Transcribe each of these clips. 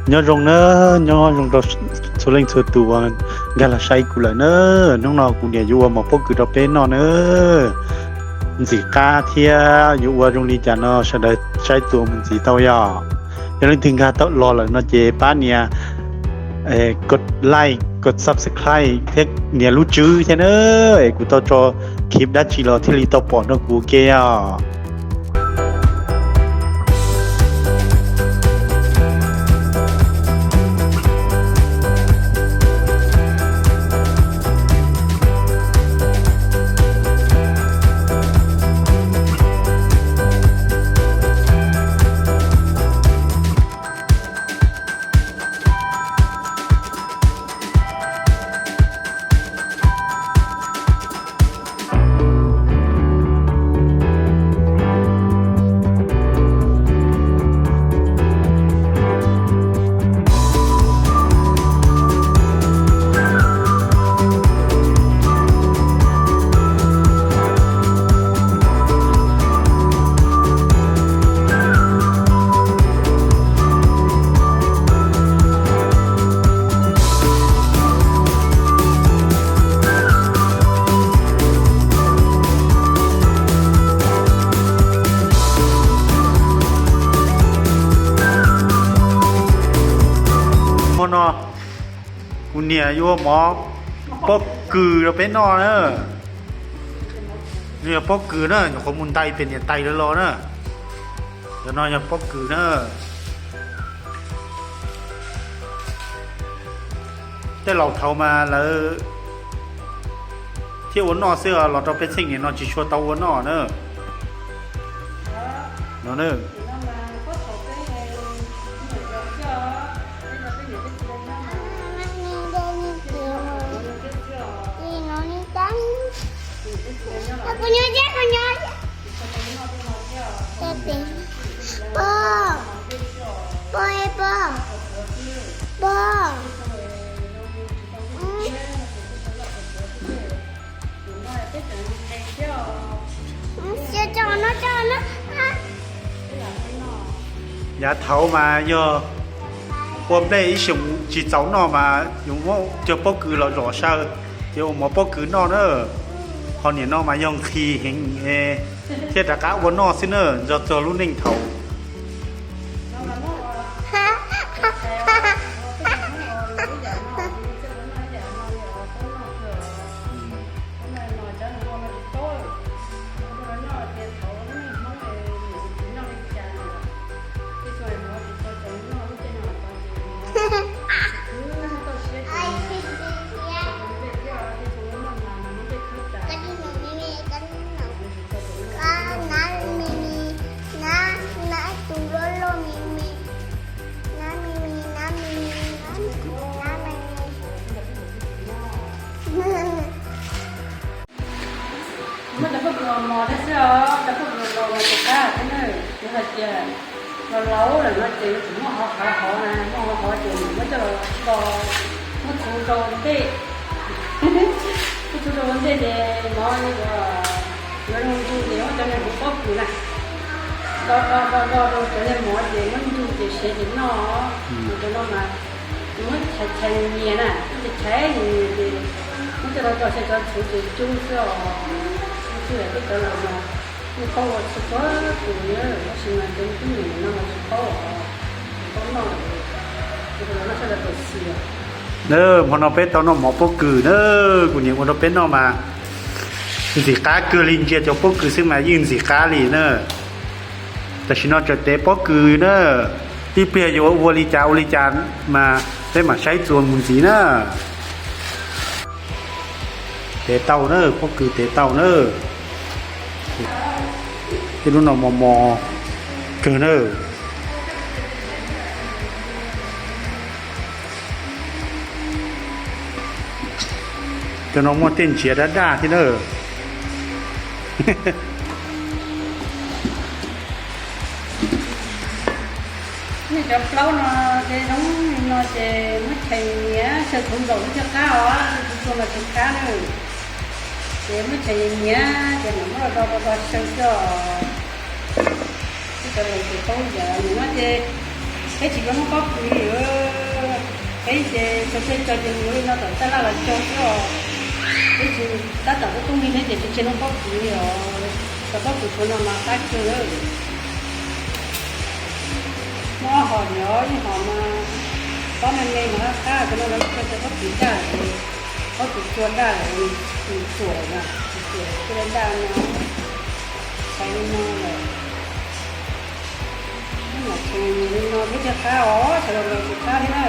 Nyob zoo na, nyob zoo rau txhua leej txhua tus uas nkag los saib kuv lawm na. Hnub no kuv niam yuav ua mov pob kws rau peb noj na. Ntxim qab thiab yuav ua zoo li cas no sawv daws saib txuas mus ntxiv tau yom. Yog leej twg nkag tau los lawm no ces pab nias kos like, kos subscribe thiab nias lub tswb thiab na, es kuv tau tso clip dab tsi los thiaj li tau pom rau kuv ua ke os. Hmo no kuv niam yuav ua mov pob kws rau peb noj na. Nws yog pob kws na, nyuam qhuav mus ntais pem niam tais lawv los na. Cov no yog pob kws na. Tej laus thaud mas lawv thiaj ua noj xwb, los rau peb txheej niam no tsis tshua tau ua noj na. No na. Pog, pog, pog, pog. Yav thaud mas yog ua nplej ib xyoos tsis txaus noj mas yus muab cov pob kws los zom saw, ces ua mov pob kws noj na. Ho niam no mas yog nqhis heev thiaj rov qab ua noj xwb na, nco txog lub neej thaud. Muab cov pob kws los mos thiab xwb os, cov pob kws los mos tus qab thiab na. Yog hais tias los laus lawm no ces yuav tsum muab hov hov hov na, muab hov hov ces muab coj los do, muab txhuv rau ua ntej. Muab txhuv rau ua ntej ces mov yuav zoo ntug ces muab cov niag hmoov pob kws na, do do do do rau cov niag mov ces muab ntug ces siav ces noj. Cov no mas nws muab chais chais nyias na, chais chais nyias nyias ces muab coj los do xyaw cov txhuv ces cub xwb os. Cub xwb, tej cov laus mas yeej paub ua txhua txhua tus na, tab sis mas cov tub me nyuam no mas tsis paub os, tsis paub noj, ces cov laus noj sawv daws tau xis os. Na, hmo no peb tau noj mov pob kws na, kuv niam ua rau peb noj mas ntxim qab kawg li, ntsia cov pob kws xwb mas yeej ntxim qab li na. Tam sim no tseem tev pob kws na, ib pliag yuav ua li cas ua li cas mas peb mam saib txuas mus ntxiv na. Tev tau na, pob kws tev tau na. Tej lub no mos mos kawg na. Cov no muaj tej ntsiav daj daj thiab na. Nej cov plaub no ces zoo li no ces muab chais nyias, xyaw txhuv nkaus thiaj qab os, txhuv tsuag mas tsis qab na. Ces muab chais nyias ces mam muab do do do xyaw xwb os. Tej cov laus ces paub yam no ces Peb tsis yuav hnub pob kws li, peb ces tso tseg tso ces mus li no tom taj laj los cog xwb os. Peb tsis tab tom tub tub me thiab ces tsis tseg hnub pob kws li os. Cov pob kws tshuav no mas qab kawg. Muaj ob hom, ib hom mas pob me me mas qab qab, cov no lawv ua cov pob kws daj, pob kws tsua daj lawm, txuam na, txuam thiaj li daj no. Xaiv li no lawm. Ib yam tseem li no thiab, qab os, sawv daws los tsis qab thiab na.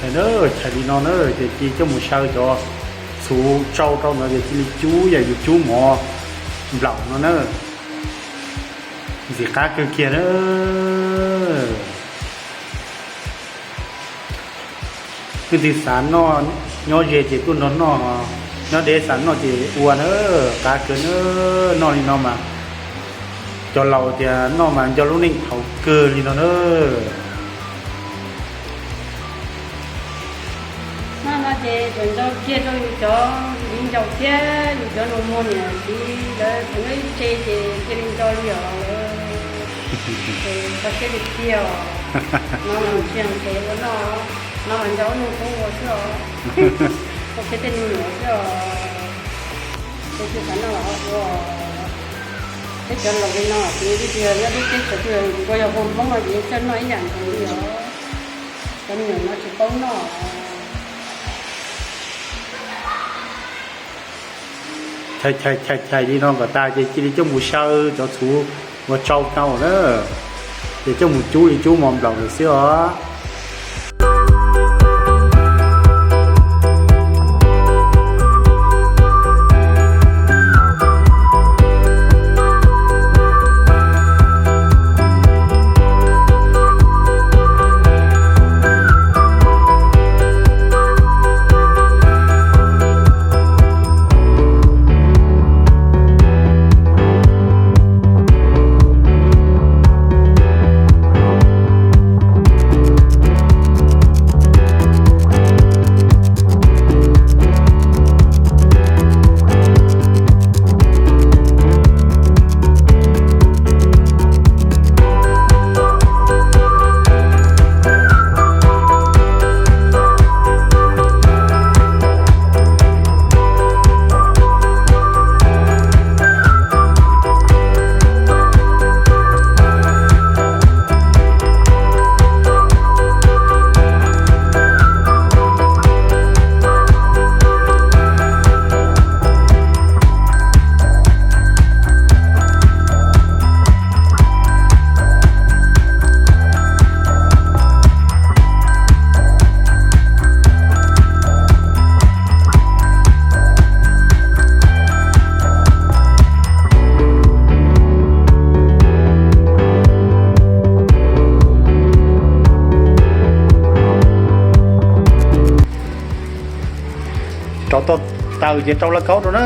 Chais na, chais li no na ces cia li coj mus xyaw cov txhuv tsau rau ntawd ces cia li cub yam yus cub mov nplaum no na. Ntxim qab kawg kiag na. Leej twg xav noj nyob ze ces tuaj nrog noj, nyob deb xav noj ces ua na, qab kawg na. Noj li no mas cov laus tias noj mas nco lub neej thaum kawg li no na. Noj no ces tseem nco kiag rau yus cov viv ncaus thiab yus cov nus muag niam txiv lawv tseem muaj ib tse ces cia li nco li os. Ces kho siab tiag tiag os. No mas tsis yog tes ua noj, no mas nco ua neeg poob ua xwb os. Ua kiag tej me nyuam xwb os. Peb tsis xav noj los ho ua. Peb cov laus li no ces twb tsis yog nyob lub teb chaws twg, nkaus yog hauv Hmoob no ces yeej coj noj ib yam nkaus li os. Cov me nyuam no tsis paub noj. Chais chais chais chais li no kom tas ces cia li coj mus xyaw cov txhuv uas tsau tau na, ces coj mus cub li cub mov nplaum lawm xwb os. Rau tau taws ces rau lauj kaub rau na.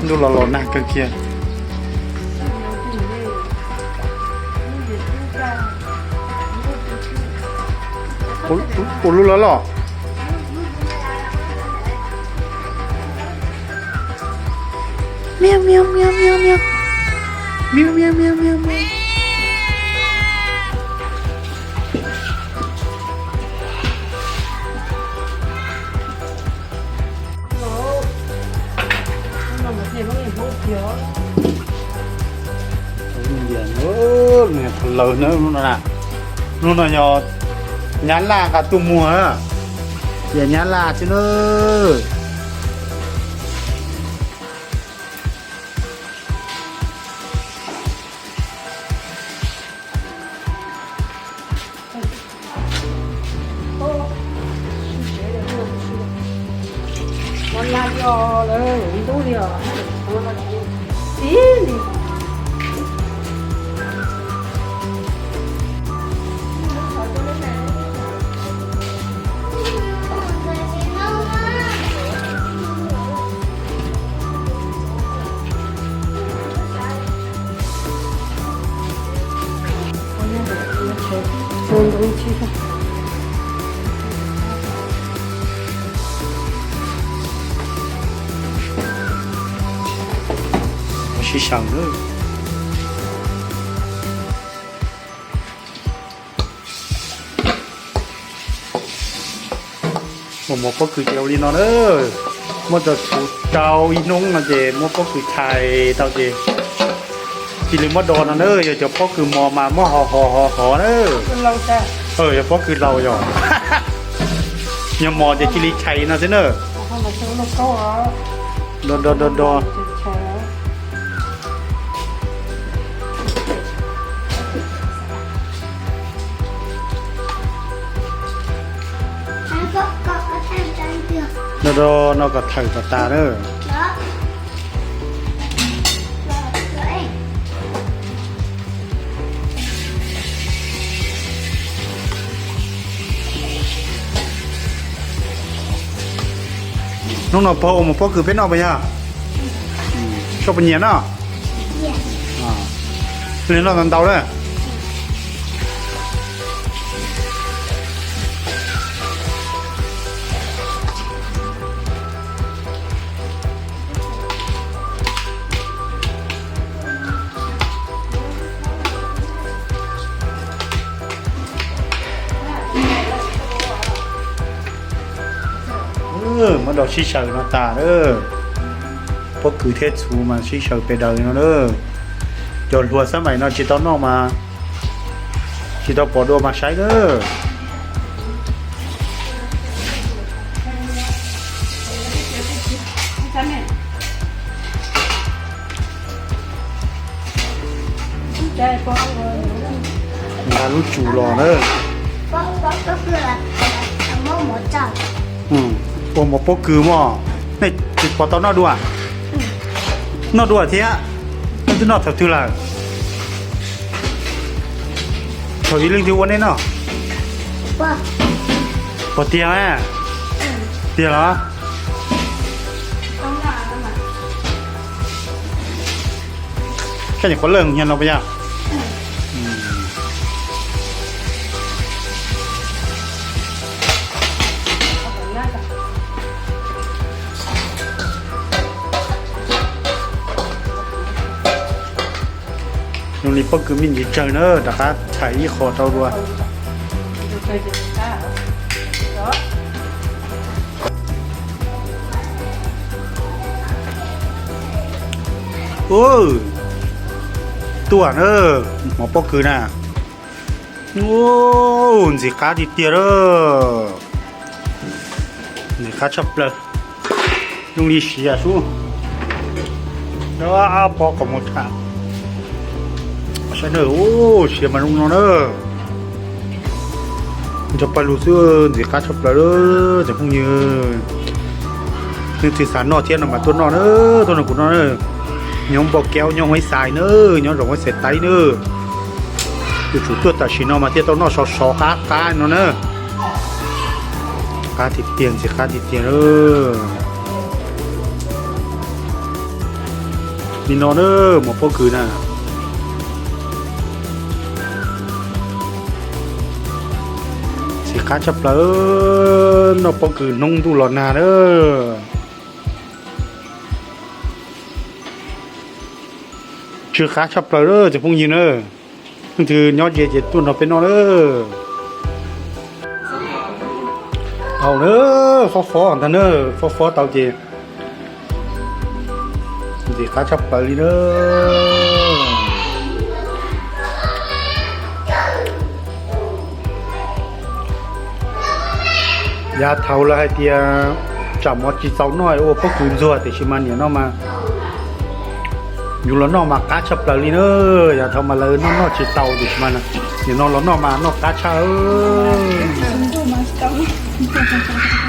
Ntuj los los nag kawg kiag. Ua lub los los. Miau miau miau miau miau. Miau miau miau miau miau. Lawv na, hnub no na, hnub no yog nyab laj nqa tuaj muag na, tias nyab laj xwb na. sib xyaw na. Ua mov pob kws ces ua li no na. Muab txhuv rau ib hnub no ces muab pob kws chais tau ces cia li muab do no na. Yog cov pob kws mos mas muab hov hov hov hov na. Yog pob kws laus yog, yog mos ces cia li chais no xwb na. Do do do do. Do do no kom thawm kom tas na. Hnub no pog ua mov pob kws peb noj puas yog? Soj puas nyiam no? Li noj ntau ntau na. Muab do sib xyaw no tas lawm. Pob kws thiab txhuv mas sib xyaw pes daws no na. Cov hluas xab maim no tsis tau noj mas tsis tau pom dua mas saib na. Nqa lub tsum los na. Ua mov pob kws mog, nej tsis pom tau noj dua? Noj dua thiab, nej twb noj thaum twg lawm? Thaum ib leej twg ua nej noj? Pom tiag mas. Tiag los? Koj nyuam qhuav lawj hnyag no puas yog? Zoo li pob kws me ntsis tsawg na, rov qab txhais ib qho rau dua. Tuaj na, mov pob kws na. Ntxim qab tiag tiag lawm. Ntxim qab tshaj plaws. Zoo li siav sub. Pob qhov muag tham. Saib na, siav mas zoo no na. Nrog pawg lug xwb ntxim qab tshaj plaws lawm cov phooj ywg. Leej twg xav noj thiab no mas tuaj noj na, tuaj nrog kuv noj na. Nyob Npauj Kaub, nyob Huaib Xais na, nyob zos Huaib Xais Taib na. Yuav tsum tuaj tam sim no mas thiaj tau noj sov sov qab qab no na. Qab tiag tiag, ntxim qab tiag tiag lawm. Li no na, mov pob kws na. Ntxim qab tshaj plaws, noj pob kws hnub ntuj los nag na. Tsw qab tshaj plaws lawm cov phooj ywg na. Leej twg nyob ze ces tuaj nrog peb noj na. Tau na, fob fob ntag na, fob fob tau ces ntxim qab tshaj plaws li na. Yav thaud lawv hais tias tsam mov tsis txaus noj ua pob kws ntxuag, tiam sis mas nim no mas yus los noj mas qab tshaj plaws li na. Yav thaud mas lawv noj noj tsis tau, tiam sis mas nim no los noj mas noj qab tshaj.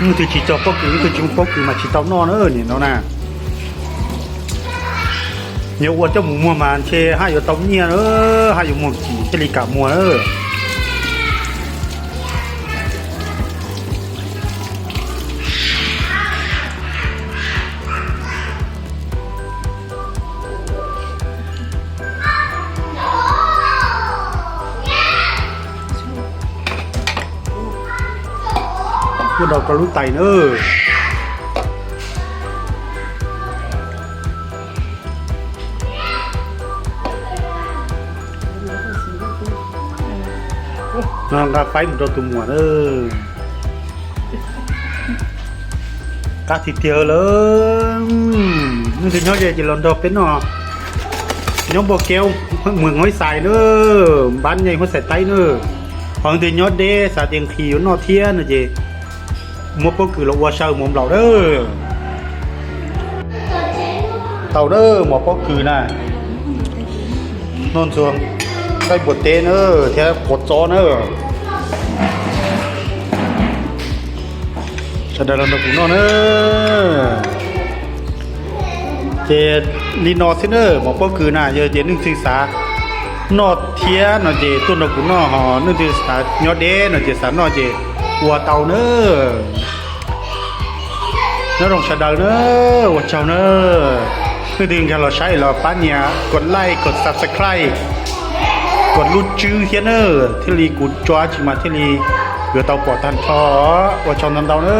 Leej twg tsis txog pob kws, leej twg tsis muaj pob kws mas tsis tau noj na nim no na. Yog ua coj mus muag mas ntshe haj yuav tau nyiaj na, haj yuav muag kim thiaj li kam muag na. Kuj daus rau lub tais na. Nqa faib mus rau tus muam na. Qab tiag tiag lawm. Leej twg nyob ze ces los nrog peb noj. Nyob Npauj Kev, Muas Huaib Xais na, npab nyaj Huaib Xais Taib na. Ho leej twg nyob deb xav tias nqhis yuav noj thiab no ces muab pob kws los ua saw mus nplaum na. Tau na, mov pob kws na. Noj ntxuag nqaij npua teb na, thiab quav txob na. Sawv daws los nrog kuv noj na. Ces li no xwb na, mov pob kws na, yog tias leej twg xav noj thiab no ces tuaj nrog kuv noj, ho leej twg xav nyob deb no ces xav noj ces ua tau na. Nyob zoo sawv daws na, ua tsaug na. Leej twg nkag los saib los pab nias kos like, kos subscribe, kos lub tswb thiab na, thiaj li kuv tso dab tsi mas thiaj li yuav tau pom tag nrho. Ua tsaug ntau ntau na.